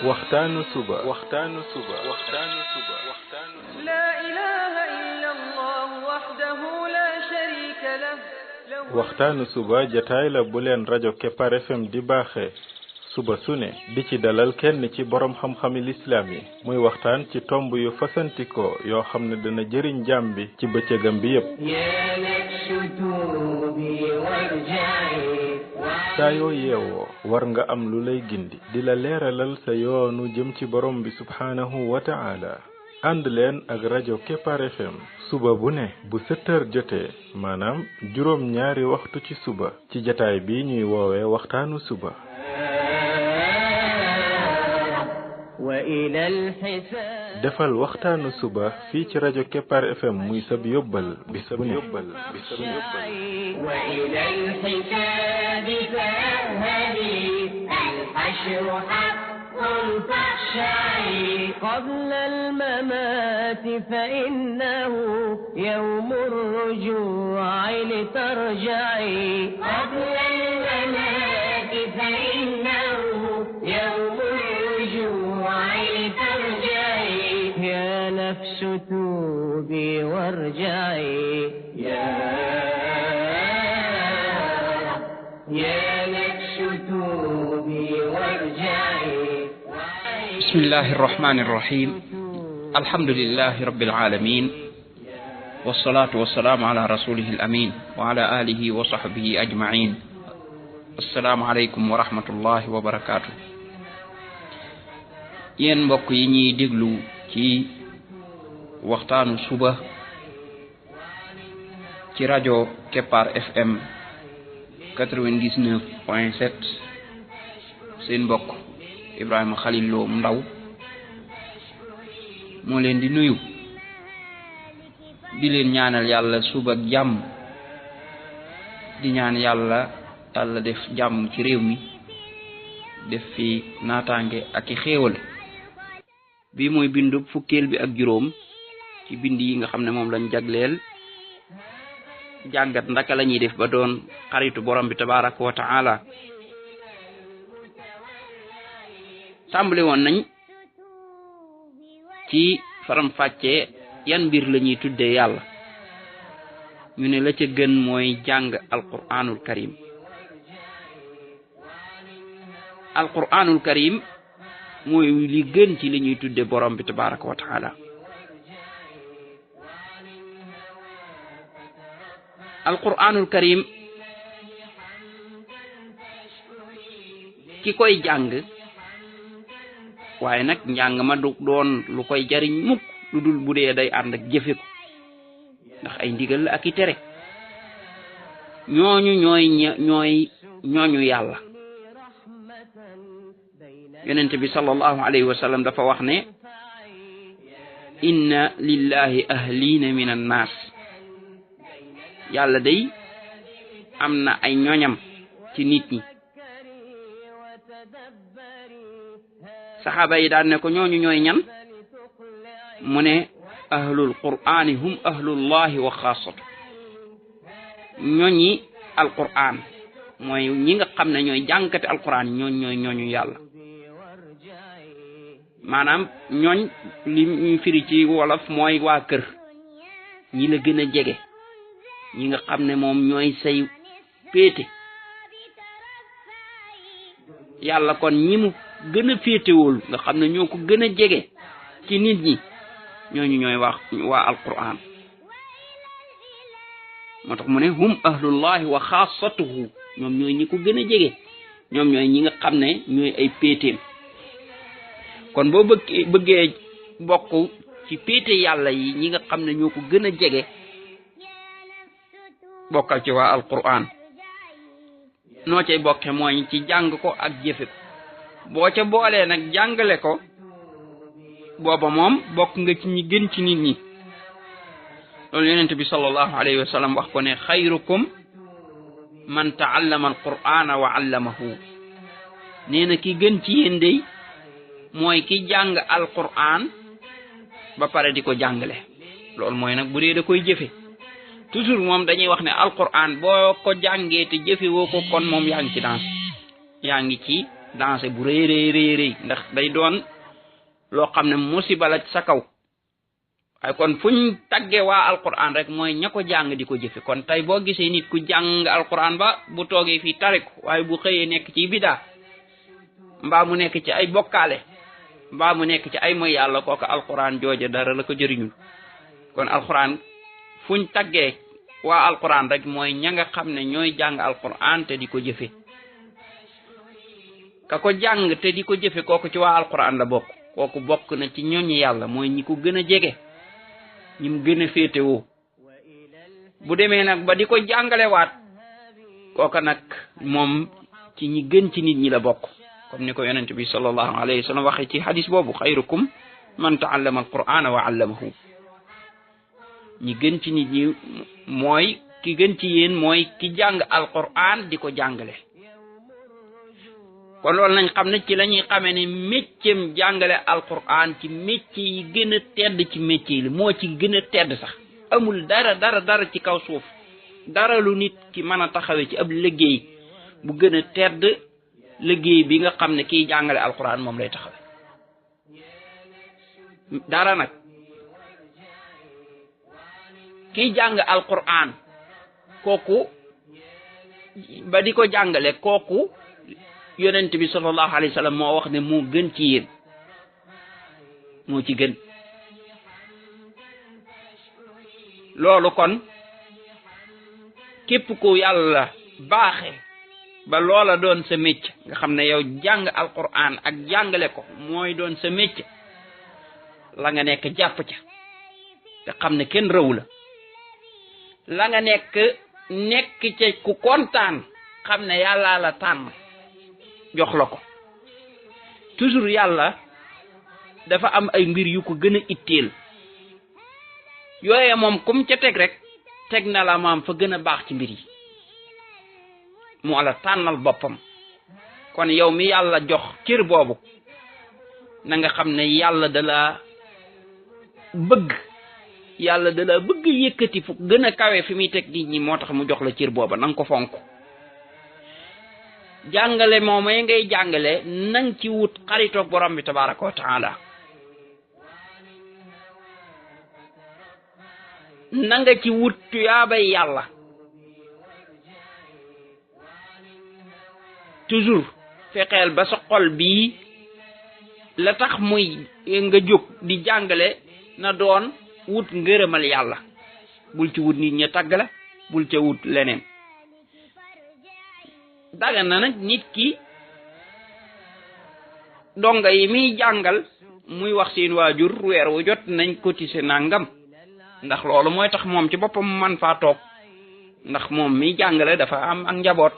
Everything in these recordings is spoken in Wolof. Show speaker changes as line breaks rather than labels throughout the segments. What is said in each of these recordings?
waxtaanu suba
لا إله إلا الله وحده لا شريك له
waxtaanu suba jataay la bu leen rajo Kepar FM di baaxee suba su ne di ci dalal kenn ci borom xam-xami lislaam yi muy waxtaan ci tomb yu fasantikoo yoo xam ne dana jëriñ jaam bi ci bëccëgam bi yépp saa yoo yeewoo war nga am lu lay gindi di la leeralal sa yoonu jëm ci borom bi subhaanahu wa ta'ala ànd leen ak rajo Kepar FM suba bu ne bu 7 heures jotee maanaam juróom ñaari waxtu ci suba ci jataay bi ñuy woowee waxtaanu suba defal waxtaanu suba fii ci rajo Kepar FM muy sab yóbbal bis bu ne
قبل الممات فإنه يوم الرجوع لترجعي قبل الممات فإنه يوم الرجوع لترجعي يا نفس توبي وارجعي يا نفس توبي وارجعي
بسم الله الرحمن الرحيم الحمد لله رب العالمين والصلاة والسلام على رسوله الأمين وعلى آله وصحبه أجمعين السلام عليكم ورحمة الله وبركاته yéen mbokk yi ñuy déglu ci waxtaanu suba ci rajo Kepar FM 99.7 seen mbokk Ibrahima Khalil Lo Ndaw moo leen di nuyu di leen ñaanal yàlla suba ak jàmm di ñaan yàlla def jàmm ci réew mi def fi naataange ak i xéewal bi mooy bindu fukkeel bi ak juróom ci bind yi nga xam ne moom lañ jagleel jàngat ndaka la ñuy def ba doon xaritu borom bi tabaraka wa ta'ala tàmbali woon nañ ci faram fàccee yan mbir la ñuy tuddee yàlla ñu ne la ca gën mooy jàng alquranul karim alquranul karim mooy li gën ci li ñuy tudde borom bi tabaraka wa taala alquranul karim ki koy jàng waaye nag njàng ma du doon lu koy jariñ mukk lu dul bu dee day ànd ak jëfe ko ndax ay ndigal la ak i tere ñooñu ñooñu yàlla yonent bi sallallahu alayhi wa sallam dafa wax ne inna lillahi ahlina min annaas yàlla day am na ay ñoñam ci nit ñi saxaaba yi daan ne ko ñooñu ñooy ñan mu ne ahlul qur'ani hum ahlullahi wa xaasatu ñooñi alqur'an mooy ñi nga xam ne ñooy jàngkati alqur'an ñooñu yàlla maanaam ñooñ li ñu firi ci wolof mooy waa kër ñi la gën a jege ñi nga xam ne moom ñooy say péete yàlla kon ñi mu gën a féetewul nga xam ne ñoo ko gën a jege ci nit ñi ñooñu ñooy waa alquran moo tax mu ne hum ahlullahi wa xaasatuhu ñoom ñooy ñi ko gën a jege ñoom ñooy ñi nga xam ne ñooy ay péeteem kon boo bëggee bokk ci péete yàlla yi ñi nga xam ne ñoo ko gën a jege bokkal ci waa alquran noo cay bokke mooy ci jàng ko ak jëfe ko boo ca boolee nag jàngale ko booba moom bokk nga ci ñi gën ci nit ñi loolu yonent bi sallallahu alayhi wa sallam wax ko ne xayrukum man ta'allama alqur'ana wa 'allamahu nee na ki gën ci yéen dey mooy ki jàng alqur'an ba pare di ko jàngale loolu mooy nag bu dee da koy jëfe toujours moom dañuy wax ne alquran boo ko jàngee te jëfe woo ko kon moom yaa ngi ci dans yaa ngi ci danger bu rëy ndax day doon loo xam ne musiba la ci sa kaw waaye kon fuñ tagge waa alquran rek mooy ña ko jàng di ko jëfe kon tey boo gisee nit ku jàng alquran ba bu toogee fii tarik waaye bu xëyee nekk ci bidaa mbaa mu nekk ci ay bokkaale mbaa mu nekk ci ay moy yàlla kooku alquran jooje dara la ko jëriñul kon alquran fuñ taggee waa alquran rek mooy ña nga xam ne ñooy jàng alquran te di ko jëfe ka ko jàng te di ko jëfe kooku ci waa alquran la bokk kooku bokk na ci ñooñu yàlla mooy ñi ko gën a jege ñi mu gën a féetewoo bu demee nag ba di ko jàngalewaat kooka nag moom ci ñi gën ci nit ñi la bokk comme ni ko yonent bi sallallahu alayhi wa sallam waxee ci hadis boobu xayrukum man taallama alqur'ana wa allamahu ñi gën ci nit ñi mooy ki gën ci yéen mooy ki jàng alqur'an di ko jàngale kon loolu nañ xam ne ci la ñuy xamee ne méccam jàngale alquran ci métier yi gën a tedd ci métier yi moo ci gën a tedd sax amul dara ci kaw suuf dara lu nit ki mën a taxawee ci ab liggéey bu gën a tedd liggéey bi nga xam ne kiy jàngale alquran moom lay taxawe dara nag kiy jàng alquran kooku ba di ko jàngale kooku yonent bi sallallahu alayhi wa sallam moo wax ne moo gën ci yéen moo ci gën loolu kon képp ku yàlla baaxe ba loola doon sa mécc nga xam ne yow jàng alquran ak jàngale ko mooy doon sa mécc la nga nekk jàpp ca te xam ne kenn rëw la nga nekk ca ku kontaan xam ne yàlla la tànn jox la ko toujours yàlla dafa am ay mbir yu ko gën a itteel yooye moom kum ca teg rek teg na la maam fa gën a baax ci mbir yi moo la tànnal boppam kon yow mi yàlla jox cër boobu na nga xam ne yàlla da la bëgg yëkkati fu gën a kawe fi muy teg nit ñi moo tax mu jox la cër booba na nga ko fonk jàngale moom yi ngay jàngale nang ci wut xaritoog borom bi tabaraka wa taala na nga ci wut tuyaabay yàlla toujours fexeel ba sa xol bii la tax muy nga jóg di jàngale na doon wut ngërëmal yàlla bul ci wut nit ña tagg la bul ca wut leneen daga na nag nit ki donga yi muy jàngal muy wax seen waajur weer wu jot nañ cotiser nangam ndax loolu mooy tax moom ci boppam man faa toog ndax moom miy jàngale dafa am ak njaboot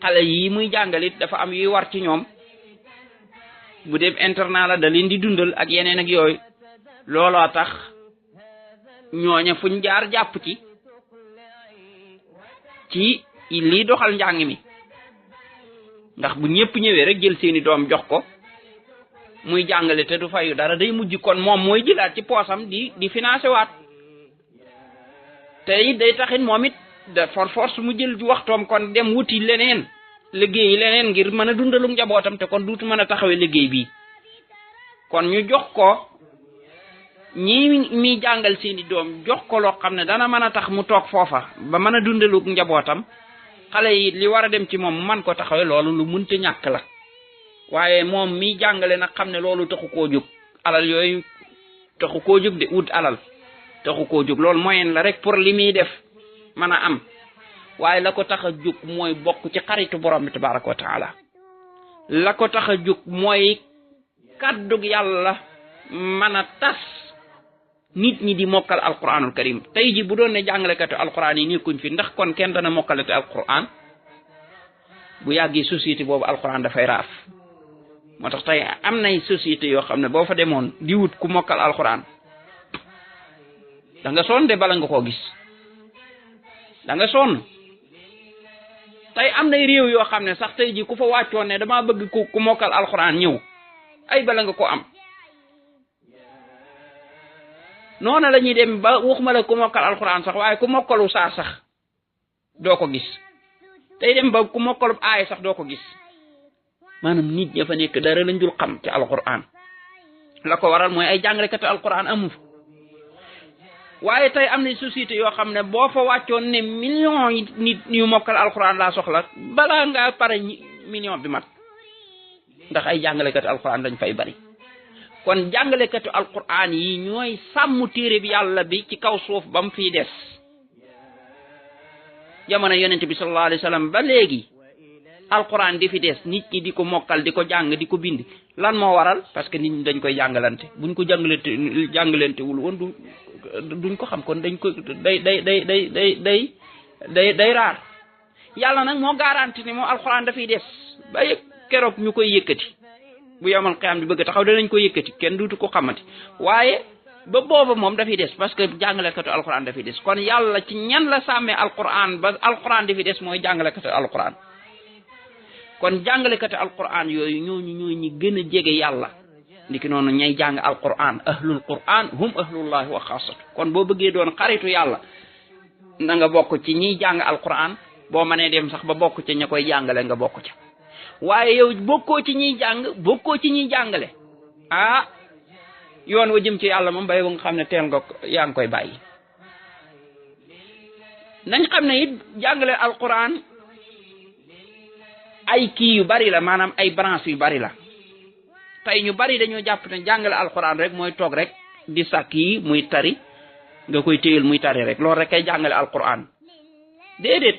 xale yi muy jàngalit dafa am yuy war ci ñoom bu dem internat la da leen di dundal ak yeneen ak yooyu looloo tax ñooña fuñ jaar jàpp ci lii doxal njàng mi ndax bu ñëpp ñëwee rek jël seeni doom jox ko muy jàngale te du fayu dara day mujj kon moom mooy jëlaat ci poosam di financé waat te it day taxit moom it de force mu jël waxtoom kon dem wuti leneen liggéey leneen ngir mën a dundalu njabootam te kon duutu mën a taxawee liggéey bi kon ñu jox ko ñi mi jàngal seeni doom jox ko loo xam ne dana mën a tax mu toog foofa ba mën a dundalu njabootam xale yi li war a dem ci moom man ko taxawee loolu lu mënta ñàkk la waaye moom mi jàngale nag xam ne loolu taxu koo jóg alal yooyu taxu koo jóg de wut alal taxu koo jóg loolu moyen la rek pour li muy def mën a am waaye la ko tax a jóg mooy bokk ci xaritu borom bi tabaraka wa taala la ko tax a jóg mooy kàddug yàlla mën a tas nit ñi di mokkal alquranul karim tey ji bu doon ne jàngalekatu alquran yi nekkuñ fi ndax kon kenn dana mokkalate alquran bu yàggee société boobu alquran dafay raaf moo tax tey am nay société yoo xam ne boo fa demoon di wut ku mokkal alquran da nga sonn de bala nga koo gis da nga sonn tey am nay réew yoo xam ne sax tey ji ku fa wàccoon ne dama bëgg ku mokkal alquran ñëw ay bala nga ko am noonu la ñuy dem ba waxuma la ku mokkal alquran sax waaye ku mokkalu saa sax doo ko gis tey dem ba ku mokkalu aay sax doo ko gis maanaam nit ña fa nekk dara lañ dul xam ci alquran la ko waral mooy ay jàngalekat alquran amu fa waaye tey am na société yoo xam ne boo fa wàccoon ne millions yi nit yu mokkal alquran laa soxla balaa ngaa pare million bi mat ndax ay jàngalekatu alquran dañ fay bari kon jàngalekatu alquran yi ñooy sàmm téere bi yàlla bi ci kaw suuf ba mu fiy des jamono yonent bi sallallahu alayhi wa sallam ba léegi alquran di fi des nit ñi di ko mokkal di ko jàng di ko bind lan moo waral parce que nit ñi dañ koy jàngalante buñ ko jàngalante wul woon duñ ko xam kon dañ ko day raar yàlla nag moo garanti ne moom alquran dafay des ba keroog ñu koy yëkkati bu yomal xiyam di bëgg taxaw danañ ko yëkkati kenn duutu ko xamati waaye ba booba moom dafay des parce que jàngalekatu alquran dafay des kon yàlla ci ñan la sàmmee alquran ba alquran dafay des mooy jàngalekatu alquran kon jàngalekatu alquran yooyu ñooñu ñi gën a jege yàlla ndiki noonu ñay jàng alquran ahlul quran hum ahlullahi wa xaasatu kon boo bëggee doon xaritu yàlla na nga bokk ci ñiy jàng alquran boo mënee dem sax ba bokk ci ña koy jàngale nga bokk ca waaye yow bokkoo ci ñiy jàng bokkoo ci ñiy jàngale yoon wa jëm ci yàlla moom bay ba nga xam ne teel nga yaa ngi koy bàyyi nañ xam ne it jàngale alquran ay kii yu bari la maanaam ay branche yu bari la tey ñu bari dañoo jàpp ne jàngale alquran rek mooy toog rek di sàkk yi muy tari nga koy téyel muy tari rek loolu rek kay jàngale alquran déedéet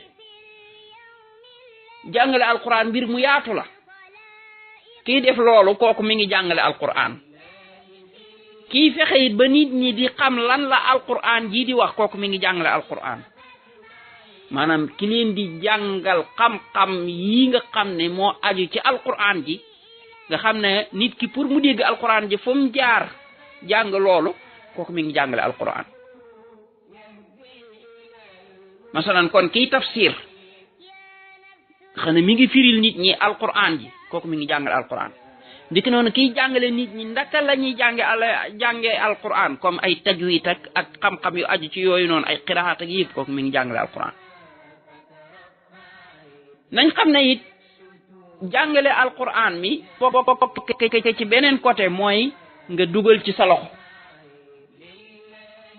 jàngale alquran mbir mu yaatu la kii def loolu kooku mi ngi jàngale alquran kii fexe it ba nit ñi di xam lan la alquran jii di wax kooku mi ngi jàngale alquran maanaam ki leen di jàngal xam-xam yi nga xam ne moo aju ci alquran ji nga xam ne nit ki pour mu dégg alquran ji fu mu jaar jàng loolu kooku mi ngi jàngale alquran masalan kon kiy tafsir xam ne mi ngi firil nit ñi alquran ji kooku mi ngi jàngale alquran ndiki noonu kiy jàngale nit ñi ndaka la ñuy jàngee alquran comme ay tajwid ak xam-xam yu aju ci yooyu noonu ay qiraat ak yëpp kooku mi ngi jàngale alquran nañ xam ne it jàngale alquran mi ci beneen côté mooy nga dugal ci sa loxo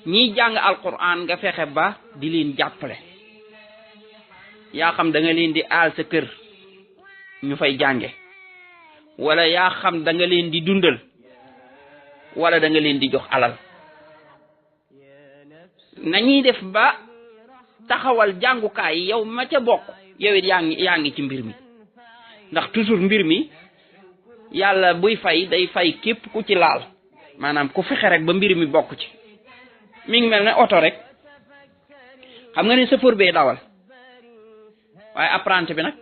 ñiy jàng alquran nga fexe ba di leen jàppale yaa xam da nga leen di aal sa kër ñu fay jànge wala yaa xam da nga leen di dundal wala da nga leen di jox alal nañuy def ba taxawal jàngukaay yow ma ca bokk yow it yaa ngi ci mbir mi ndax toujours mbir mi yàlla buy fay day fay képp ku ci laal maanaam ku fexe rek ba mbir mi bokk ci mi ngi mel ne oto rek xam nga ne chauffeur bee dawal waaye apprenti bi nag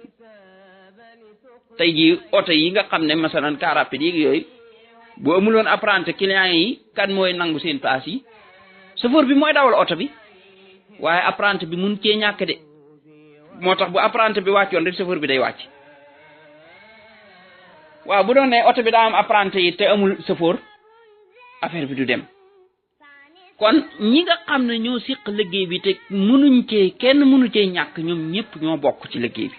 tey jii oto yi nga xam ne masalan car rapide yi yooyu bu amuloon apprenti client yi kan mooy nangu seen place yi chauffeur bi mooy dawal oto bi waaye apprenti bi mun cee ñàkk de moo tax bu apprenti bi wàccoon rek chauffeur bi day wàcc waaw bu doon ne oto bi daa am apprenti yi te amul chauffeur affaire bi du dem kon ñi nga xam ne ñoo siq liggéey bi te kenn mënu cee ñàkk ñoom ñëpp ñoo bokk ci liggéey bi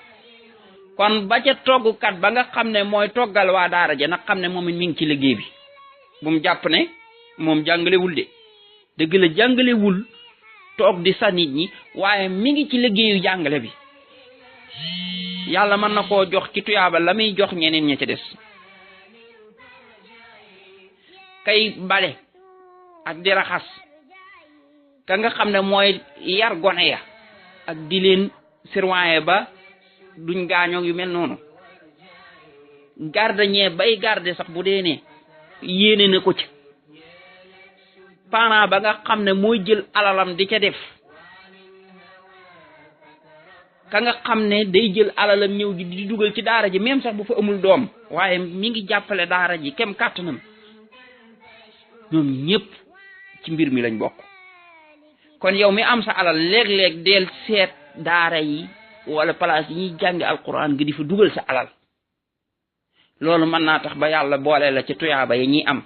kon ba ca toggkat ba nga xam ne mooy toggal waa daara ja nag xam ne moom it mi ngi ci liggéey bi bu mu jàpp ne moom jàngalewul de dëgg la jàngalewul toog di sa nit ñi waaye mi ngi ci liggéeyu jàngale bi yàlla mën na koo jox ci tuyaaba la muy jox ñeneen ña ca des kay bale ak di raxas ka nga xam ne mooy yar gone ya ak di leen surveiller ba duñ gaañoo yu mel noonu garde ñee bay garde sax bu dee ne yéene na ko ci parent ba nga xam ne mooy jël alalam di ca def ka nga xam ne day jël alalam ñëw di dugal ci daara ji même sax bu fa amul doom waaye mi ngi jàppale daara ji kem kàttanam ñoom ñëpp ci mbir mi lañ bokk kon yow mi am sa alal léeg-léeg del seet daara yi wala place yi ñuy jàngi alquran nga di fa dugal sa alal loolu mën naa tax ba yàlla boole la ci tuyaaba yi ñuy am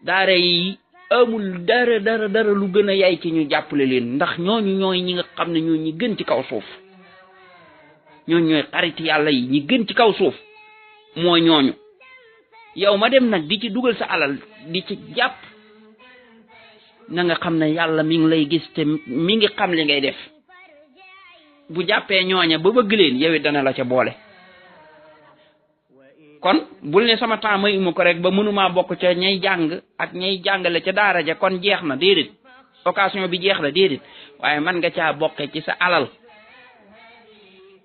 daara yi amul dara lu gën a yay ci ñu jàppale leen ndax ñooñu ñooy ñi nga xam ne ñoo ñi gën ci kaw suuf ñooñu ñooy xarit yàlla yi ñi gën ci kaw suuf mooy ñooñu yow ma dem nag di ci dugal sa alal di ci jàpp na nga xam ne yàlla mi ngi lay gis te mi ngi xam li ngay def bu jàppee ñooña ba bëgg leen yow it dana la ca boole kon bul ne sama temps may mu ko rek ba mënumaa bokk ca ñay jàng ak ñay jàngale ca daara ja kon jeex na déedéet occasion bi jeex na déedéet waaye man nga caa bokke ci sa alal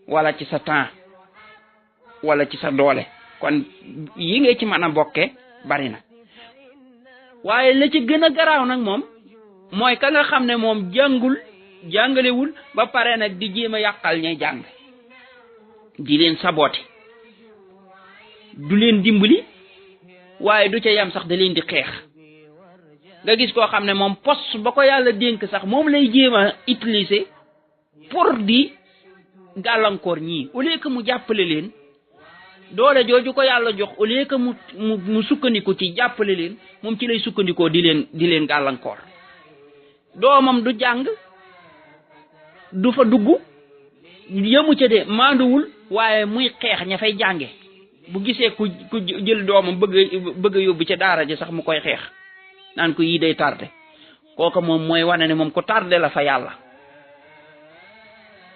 wala ci sa temps wala ci sa doole kon yi nga ci mën a bokke bari na waaye la ci gën a garaaw nag moom mooy ka nga xam ne moom jàngalewul ba pare nag di jéem a yàqal ñay jàng di leen saboté du leen dimbali waaye du ca yam sax da leen di xeex nga gis koo xam ne moom poste ba ko yàlla dénk sax moom lay jéem a utiliser pour di gàllankoor ñii au lieu que mu jàppale leen doole jooju ko yàlla jox au lieu que mu sukkandiku ci jàppale leen moom ci lay sukkandikoo di leen gàllankoor doomam du jàng du fa dugg yëmu ca de maanduwul waaye muy xeex ña fay jànge bu gisee ku jël doomam bëgg a yóbbu ca daara ji sax mu koy xeex naan ko yii day tardé kooka moom mooy wane ne moom ko tardé la fa yàlla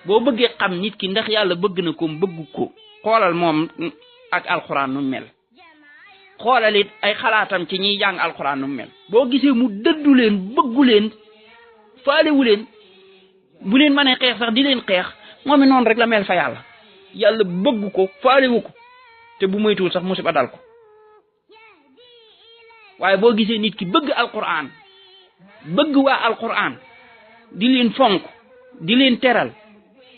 boo bëggee xam nit ki ndax yàlla bëgg na ko bëgg ko xoolal moom ak alxuraan nu mel xoolal it ay xalaatam ci ñiy jàng alxuraan nu mel boo gisee mu dëddu leen bëggu leen faalewu leen bu leen mënee xeex sax di leen xeex moom it noonu rek la mel fa yàlla bëgg ko faalewu ko te bu moytuwul sax musiba dal ko waaye boo gisee nit ki bëgg alxuraan bëgg waa alxuraan di leen fonk di leen teral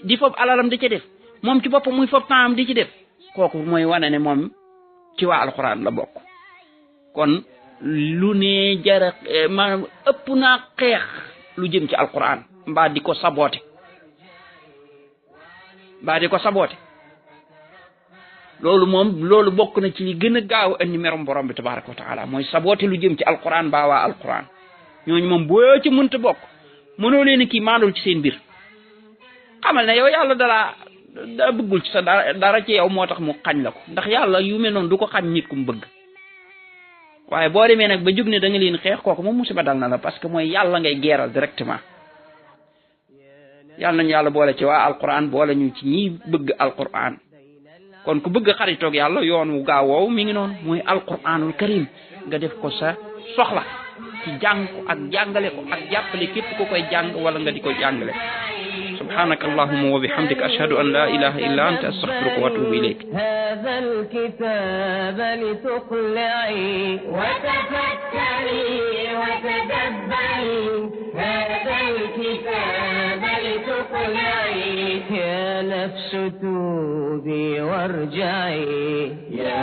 di fob alalam di ci def moom ci boppam muy fob temps di ci def kooku mooy wane ne moom ci waa alxuraan la bokk kon lu ne jara maanaam ëpp naa xeex lu jëm ci alxuraan mbaa di ko saboote loolu bokk na ci li gën a gaaw andi merom borom bi tabaraka wa taala mooy saboote lu jëm ci alxuraan mbaa waa alxuraan ñooñu moom boo ci mënta bokk mënoo leen kii maandul ci seen mbir xamal ne yow yàlla daa bëggul ci sa dara ci yow moo tax mu xañ la ko ndax yàlla yu mel noonu du ko xañ nit ku mu bëgg waaye boo demee nag ba jóg ne da nga leen xeex kooku moom musiba dal na la parce que mooy yàlla ngay geeral directement yàlla nañu yàlla boole ci waa alquran boole ñu ci ñi bëgg alquran kon ku bëgg xaritoog yàlla yoon wu gaaw woowu mi ngi noonu mooy alquranul karim nga def ko sa soxla ci jàng ko ak jàngale ko ak jàppale képp ku koy jàng wala nga di ko jàngale سبحانك اللهم وبحمدك أشهد أن لا إله إلا أنت أستغفرك وأتوب إليك
هذا الكتاب لتقلعي وتفكري وتدبري هذا الكتاب لتقلعي يا نفس توبي وارجعي يا